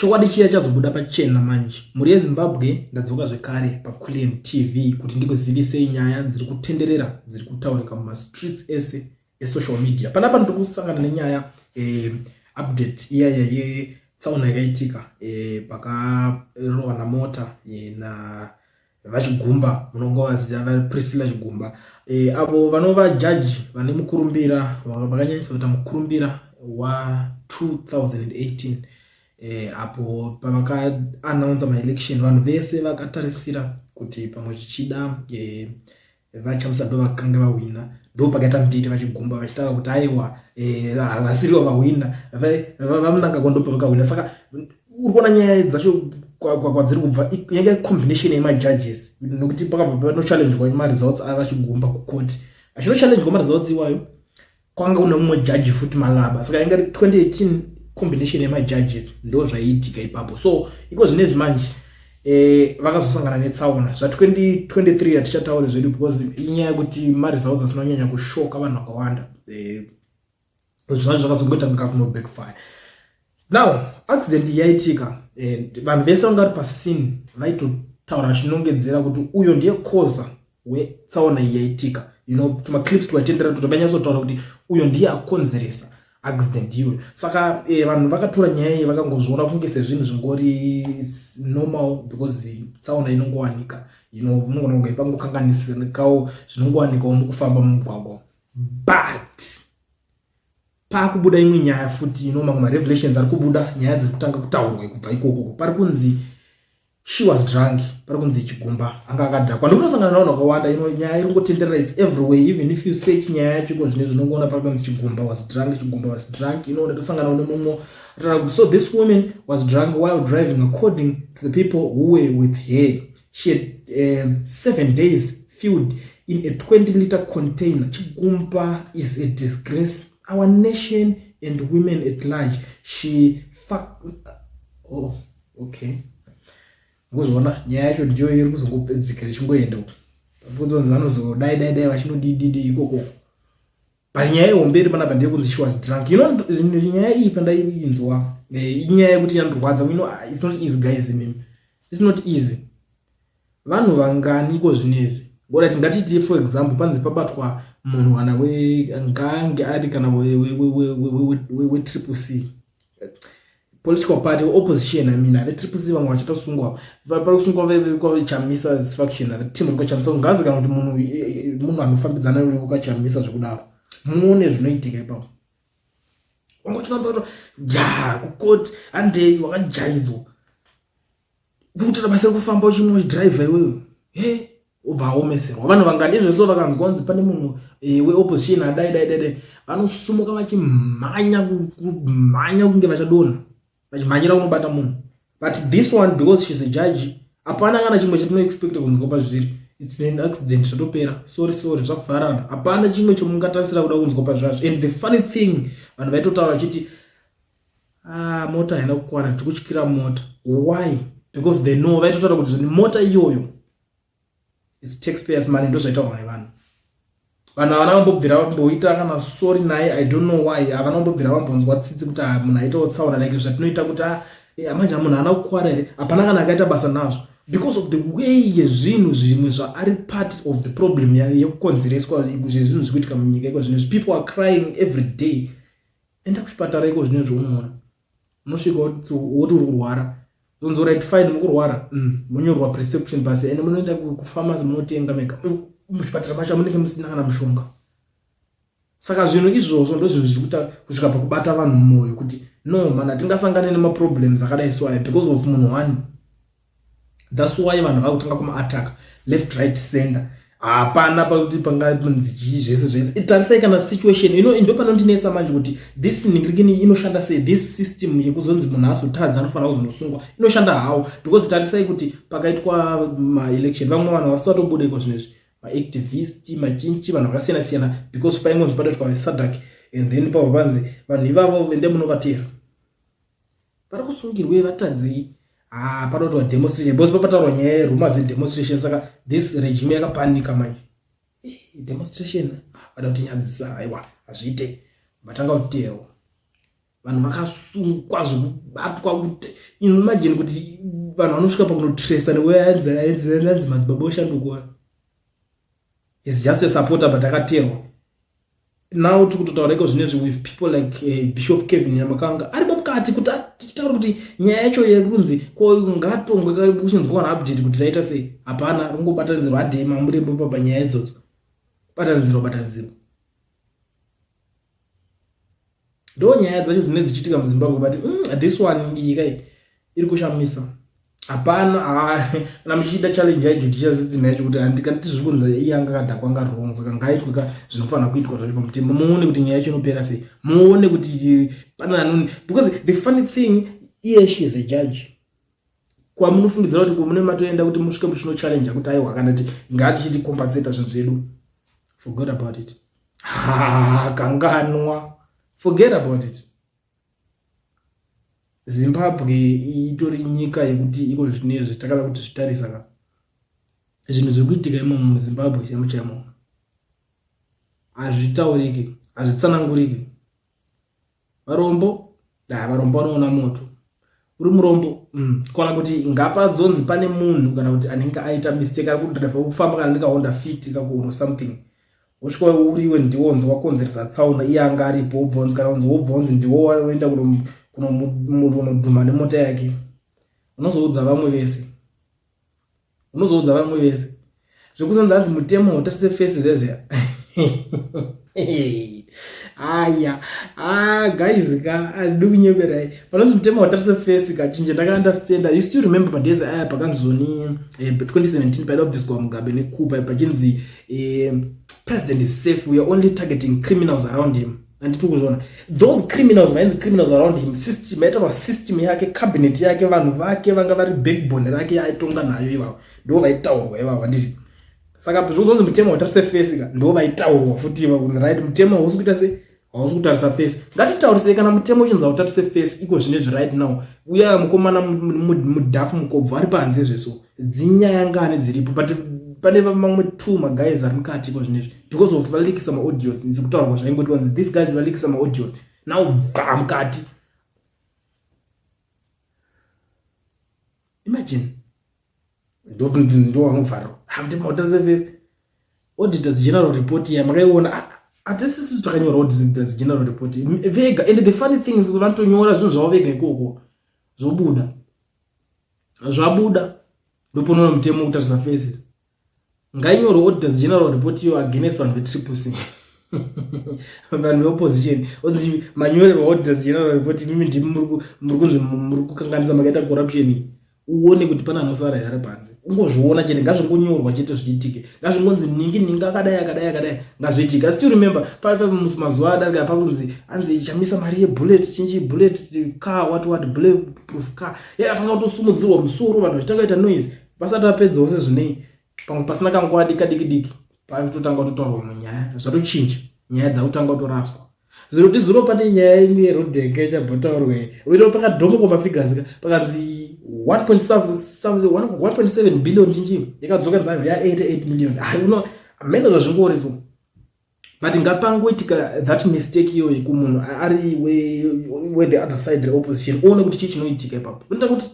Chokwadi chiya chazobuda pachena manje. Mhuri yeZimbabwe, ndadzoka zvekare paQuillian TV kuti ndikuzivisei nyaya dziri kutenderera dziri kutaurika mumastreets ese esocial media. Panapa ndiri kusangana nenyaya update iyaya yetsaona yakaitika pakarohwa mota na VaChigumba, munongovaziva vaPriscilla Chigumba, avo vanova jaji vane mukurumbira, vakanyanyisa kuita mukurumbira wa 2018 apo pavakaannounsa maelection, vanhu vese vakatarisira kuti pamwe zvichida VaChamisa ndo vakanga vahwina. Ndo pakaita mbiri VaChigumba vachitaura kuti aiwa, havasirivo vahwina, VaMnangagwa ndo pavakahwina. Saka uri kuona nyaya dzacho kwadziri kubva, yanga combination yemajudges, nokuti pakabva panochallenjwa maresults aVaChigumba kucourt, achinochallenjwa maresults iwayo, kwanga kune mumwe jaji futi, Malaba. Saka yanga 2018 combination yemajudges, ndo zvaiitika ipapo. So iko zvinezvi manje vakazosangana netsaona. Zva2023 hatichatauri zvedu because inyaya yekuti maresults asina kunyanya kushoka vanhu vakawanda, zvacho zvakazongoita kunga kuno backfire. Now accident yaitika, vanhu vese vanga vari pascene vaitotaura vachinongedzera kuti uyo ndiye causer wetsaona iyi yaitika. Tumaclips twaitendera kuti vanyatsotaura kuti uyo ndiye akonzeresa accident iyoyo. Saka vanhu vakatora nyaya iyi vakangozviona kunge sezvinhu zvingori normal because tsaona inongowanika, munogona kunge pangokanganisikawo, zvinongowanikawo mukufamba mumugwagwa. But paakubuda imwe nyaya futi, mamwe marevelations ari kubuda, nyaya dziri kutanga kutaurwa kubva ikokoko. Pari kunzi she was drunk, pari kunzi Chigumba anga akadhakwa. Ndikutosangana navanhu vakawanda, nyaya iri kungotenderera, it's everywhere. Even if you search nyaya yacho iko zvine zvinongoona pari kunzi Chigumba was drunk, Chigumba was drunk. Ndatosangana nemumwe. So this woman was drunk while driving. According to the people who were with her, she had 7 days filled in a 20 liter container. Chigumba is a disgrace our nation and women at large. She fuck. Oh, okay, kuzviona nyaya yacho ndiyo iri kuzongopedzikira ichingoenda uko, pakudzonzi vanozodai dai dai vachinodididi ikoko. But nyaya yehombe iri panapa ndeyekunzi she was drunk. Nyaya iyi pandainzwa, inyaya yekuti yandirwadza. It's not easy, guys. Imimi, it's not easy. Vanhu vangani iko zvinezvi? Alright, ngatiti for example panzi pabatwa munhu kana ngange ari kana weTriple C political party, opposition, I mean, ave Triple C, vamwe vachatosungwa, vari kusungwa vekwaChamisa faction, team rekwaChamisa. Ngazi kana kuti munhu anofambidzana nekwaChamisa zvekudaro, muone zvinoitika ipapo. Wangotofamba ja kukoti handei, wakajaidzwa kutoita basa rekufamba uchimwa, uchidhiraivha iweyo, he, obva aomeserwa. Vanhu vangani izvezvo vakanzwa kunzi pane munhu weopposition adai dai dai dai, vanosumuka vachimhanya, kumhanya kunge vachadonha, vachimhanyira kunobata munhu. But this one, because she's a judge, hapana kana chimwe chatinoexpecta kunzwa pazviri. It's an accident, zvatopera, sorry, sorry, zvakuvharana. Hapana chimwe chomungatarisira kuda kunzwa pazvazvo. And the funny thing, vanhu vaitotaura vachiti, "Ah, mota haina kukwana, tiri kutyira mota." Why? Because they know, vaitotaura kuti mota iyoyo is taxpayers' money. Ndo zvaitaurwa nevanhu. Vanhu havana kumbobvira vamboita kana sorry naye. I don't know why havana kumbobvira vambonzwa tsitsi kuti, ah, munhu aitawo tsaona like zvatinoita kuti, ah, manje munhu haana kukwana here? Hapana kana akaita basa nazvo because of the way yezvinhu zvimwe zvaari part of the problem yekukonzereswa zvezvinhu zviri kuitika munyika iko zvinezvi. People are crying every day. Enda kuchipatara iko zvinezvi, unoona unosvika woti uri kurwara, zonzi, "Right, fine, mukurwara." Monyorwa prescription pasi ende munoenda kufamasi munotenga mega. Muchipatara macho munenge musina kana mushonga. Saka zvinhu izvozvo ndo zvinhu zviri kuita kusvika pakubata vanhu mumwoyo kuti no man, hatingasangane nemaproblems akadai so aya because of munhu one. That's why vanhu vakutanga kumaattack left, right, center. Hapana pakuti panganzi chii, zvese zvese. Tarisai kana situation ino, ndo panondinetsa manje kuti this ningirikini inoshanda sei. This system yekuzonzi munhu azotadza anofanira kuzonosungwa inoshanda hawo, because tarisai kuti pakaitwa maelection, vamwe vanhu havasi vatobuda iko zvinezvi, maactivist machinchi, vanhu vakasiyana siyana, because paingonzi patoitwa SADC and then pabva panzi vanhu ivavo vende munovatera vari kusungirwei, vatadzei? Ah, panoitwa demonstration because papataurwa nyaya yerumors dzedemonstration. Saka this regime yakapanika manje. Demonstration, vada kutinyadzisa, aiwa, hazviite, vatanga kuteerwa. Vanhu vakasungwa zvekubatwa kuti imagine kuti vanhu vanosvika pakunotresa nekuanzi madzibaba oshanduko is just a supporter but akaterwa. Now tiri kutotaura iko zvinezvi with people like Bishop Kevin Nyamakanga ari mukati kuti titaure kuti nyaya yacho yekunzi ko ngatongwe uchinzwa kana update kuti raita sei, hapana, ringobatanidzirwa adhei mamurembo papa nyaya idzodzo, batanidzirwa batanidzirwa. Ndo nyaya dzacho dzinenge dzichiitika muZimbabwe, but this one iyi kai iri kushamisa. Hapana kana muchiita challenge yejudicial system yacho kuti handikanditi zviri kunzi iye anga akadhakwa, anga wrong, saka ngaaitwe ka zvinofanira kuitwa zvacho pamutemo, muone kuti nyaya yacho inopera sei, muone kuti pane anoni. Because the funny thing, iye she is a judge, kwamunofungidzira kuti kwamune matoenda kuti musvike muchinochallenge kuti aiwa, kana kuti ngatichiti compensata zvinhu zvedu, forget about it. Kanganwa, forget about it. Zimbabwe itori nyika yekuti iko zvinezvi takada kuti zvitarisa ka zvinhu zviri kuitika imomo muZimbabwe chaimo chaimo hazvitauriki, hazvitsananguriki. Varombo da, varombo vanoona moto. Uri murombo, kana kuti ngapadzonzi pane munhu kana kuti anenge aita mistake, ari kudhiraivha kufamba kana ndikaHonda Fit kako or something, wosvika uriwe ndiwonzi wakonzeresa tsaona, iye anga aripo, wobvonzi kana kunzi wobvonzi ndiwo waenda kunodhuma nemota yake, unozoudza vamwe vese, unozoudza vamwe vese zvekuzonzi hanzi mutemo utarise face zvezveya. Aya, ah guys ka, handidi kunyeberai, panonzi mutemo watarise face ka, chinje ndakaunderstanda. You still remember madays aya pakanzoni 2017 paida kubviswa Mugabe nekupa, pachinzi president is safe, we are only targeting criminals around him. Handiti kuzviona those criminals vainzi criminals around him, system yaitaura, system yake, cabinet yake, vanhu vake vanga vari backbone rake yaitonga nayo, ivavo ndo vaitaurwa ivavo, handiti? Saka zvozonzi mutemo watarise face ka, ndo vaitaurwa futi iva kunzi right, mutemo hausi kuita se hausi kutarisa face. Ngatitaurisei, kana mutemo uchinzi hautarise face iko zvinezvi right now, uya mukomana mudhafu mukobvu ari panze zveso, dzinyaya ngani dziripo? But pane mamwe two maguys ari mukati iko zvinezvi because of valeakisa maaudios, sekutaurwa zvaingotiwa nzi these guys valeakisa maaudios, now bva mukati. Imagine, ndo vanovharirwa mutemo hautarise face. Auditors General report yamakaiona, hatisisi takanyora Auditors General report vega. And the funny thing is vanotonyora zvinhu zvavo vega ikoko, zvobuda, zvabuda, ndoponoona mutemo kutarisa face. Ngainyorwe Auditors General report iyo against vanhu veTriple C, vanhu veopposition, ozi manyorerwa Auditors General report, imimi ndimi muri kunzi muri kukanganisa, makaita corruption. Uone kuti pane anosara here panze. Ungozviona chete, ngazvingonyorwa chete zviitike, ngazvingonzi ningi ningi akadai akadai akadai, ngazviitike. I still remember mazuva adarika pakunzi anzi chamisa mari yebullet chinji, bullet car, what what, bullet proof car, atanga kutosumudzirwa musoro, vanhu vachitanga kuita noise. Vasati vapedzawo sezvinei, pamwe pasina kanguva dika diki diki, pakutotanga kutotaurwa munyaya, zvatochinja, nyaya dzakutanga kutoraswa. Zvino tizuro pane nyaya imwe yerodheka ichabhotaurwa uito, pakadhomokwa mafigures ka, pakanzi 1.7 billion chinji, yakadzoka nzayo ya88 million. Uno hamene zvazvingori so, but ngapangoitika that mistake iyoyi kumunhu ari we the other side reopposition, uone kuti chii chinoitika ipapo. Unoita kuti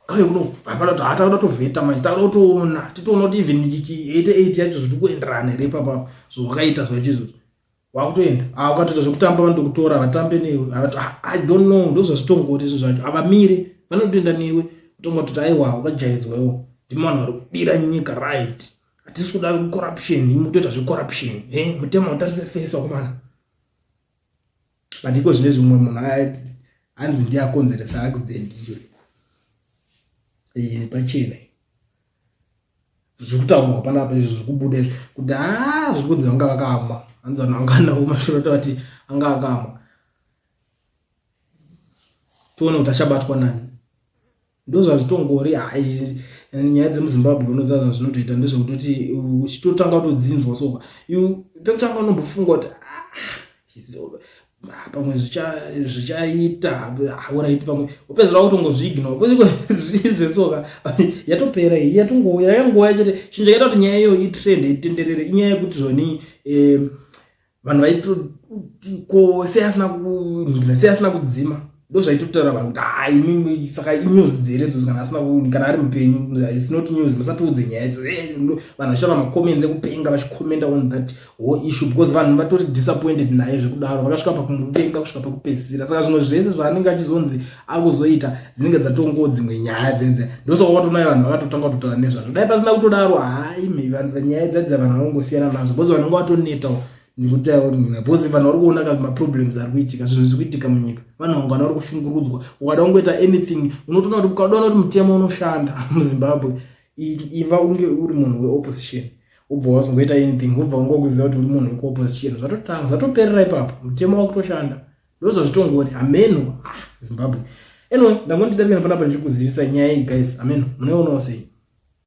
kauye kuno, hapana kuti hatakuda tovheta manje, takuda kutoona, titoona kuti even 88 yacho zviri kuenderana here ipapa zvawakaita zvacho izvozvo. Wakutoenda, ah, ukatoita zvekutamba vanotokutora vatambe newe. I don't know, ndozvazvitongori izvo zvacho, havamire, vanotoenda newe, utonga kutoti aiwa, wakajaidzwa iwo, ndimi vanhu vari kubira nyika, right? Hatisi kuda corruption, imi kutoita zvecorruption, e mutemo utarise face, wakomana. But iko zvine zvimwe munhu hanzi ndiye akonzeresa accident iyo iyi pachena, zviri kutaurwa panapa izvo, zviri kubuda izvi kuti ha, zviri kunzi vanga vakamwa, hanzi vanhu vanga nawo mashorota vati anga akamwa. Tione kuti achabatwa nani. Ndo zvazvitongori nyaya dzemuZimbabwe, unoziva zvazvinotoita, ndezvekutoti uchitotanga kutodzinzwa soka, pekutanga unombofunga kuti ah, pamwe zvichaita alright, pamwe upedzera kutongozviignore zvesoka, yatopera iyi, yatongouya, yakangouya chete. Chinhu chakaita kuti nyaya iyoyo itrend, itenderere, inyaya yekuti zvoni Vanhu vaitoti ko sei asina kunhingira, sei asina kudzima? Ndo zvaitotaura vanhu kuti ha, imimi, saka inews dzere idzodzo kana asina, kana ari mupenyu? It's not news, musatiudze nyaya idzo. Vanhu vachitaura macomments ekupenga, vachicommenta on that whole issue because vanhu vatori disappointed naye zvekudaro, vakasvika pakumuvenga kusvika pakupedzisira. Saka zvimwe zvese zvaanenge achizonzi akuzoita dzinenge dzatongo dzimwe nyaya dzedze. Ndosaka watonaye vanhu vakatotanga kutotaura nezvazvo. Dai pasina kutodaro, hai, nyaya dzadza vanhu vanongosiyana nazvo because vanenge vatonetawo nekuti, because vanhu vari kuona ka maproblems ari kuitika, zvinhu zviri kuitika munyika, vanhu vangana vari kushungurudzwa. Ukada kungoita anything, unotoona kuti, ukadoona kuti mutemo unoshanda muZimbabwe, iva unge uri munhu weopposition, ubva wazongoita anything, ubva ungokuziva kuti uri munhu wekuopposition, zvatotanga, zvatoperera ipapo, mutemo wakutoshanda. Ndozvazvitongori, hameno. Ah, Zimbabwe. Anyway, ndangondida kuenda panapa ndichikuzivisa nyaya iyi, guys. Hameno munoionawo sei.